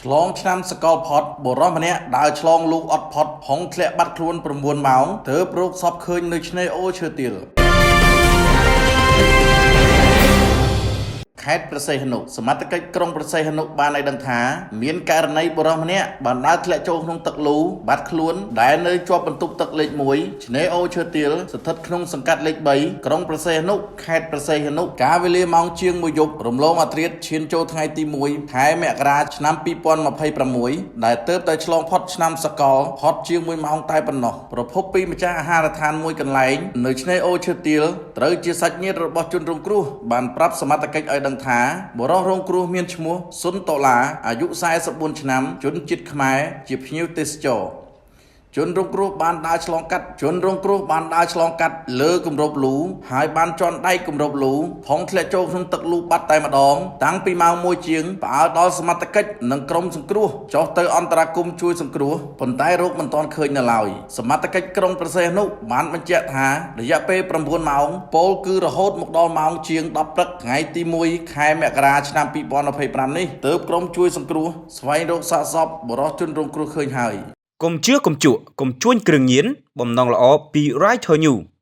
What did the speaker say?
ឆ្លងឆ្នាំសកលផុតបុរសម្នាក់ដើរឆ្លងលូអត់ផុតហុងធ្លាក់បាត់ខ្លួន9ម៉ោងទើបរកសពឃើញនៅឆ្នេរអូឈើទាល ខេត្តព្រះសីហនុសមត្ថកិច្ចក្រុងព្រះសីហនុបានឲ្យដឹងថាមានករណីបុរសម្នាក់បានដើរធ្លាក់ចូលក្នុងទឹកលូបាត់ខ្លួនដែលនៅជាប់បន្ទប់ទឹកលេខ1ឆ្នេរអូឈើទាលស្ថិតក្នុងសង្កាត់លេខ3ក្រុងព្រះសីហនុខេត្តព្រះសីហនុកាលវេលាម៉ោងជាង1យប់រំលងអាធ្រាត្រឈានចូលថ្ងៃទី1ខែមករាឆ្នាំ2026ដែលទើបតែឆ្លងផុតឆ្នាំសកលផុតជាង1ម៉ោងតែប៉ុណ្ណោះប្រភពពីម្ចាស់អាហារដ្ឋានមួយកន្លែងនៅឆ្នេរអូឈើទាលត្រូវជាសាច់ញាតិរបស់ជនរងគ្រោះបានប្រាប់សមត្ថកិច្ចឲ្យដឹងថាបុរសរងគ្រោះមានឈ្មោះសុនតូឡាអាយុ44ឆ្នាំជនជាតិខ្មែរជាភ្ញៀវទេសចរ ជនរងគ្រោះបានដើរឆ្លងកាត់ជនរងគ្រោះបានដើរឆ្លងកាត់លើគម្របលូហើយបានជន់ដៃគម្របលូផងធ្លាក់ចូលក្នុងទឹកលូបាត់តែម្ដងតាំងពីម៉ោង1ជាងផ្អើលដល់សមត្ថកិច្ចនិងក្រុមសង្គ្រោះចុះទៅអន្តរាគមន៍ជួយសង្គ្រោះប៉ុន្តែរោគមិនទាន់ឃើញនៅឡើយសមត្ថកិច្ចក្រុងព្រះសីហនុបានបញ្ជាក់ថារយៈពេល9ម៉ោងពោលគឺរហូតមកដល់ម៉ោងជាង10ព្រឹកថ្ងៃទី1ខែមករាឆ្នាំ2025នេះទើបក្រុមជួយសង្គ្រោះស្វែងរកសាកសពបុរសជនរងគ្រោះឃើញហើយ កុំជឿកុំជក់កុំជួញគ្រឿងញៀនបំណងល្អពី Writer New។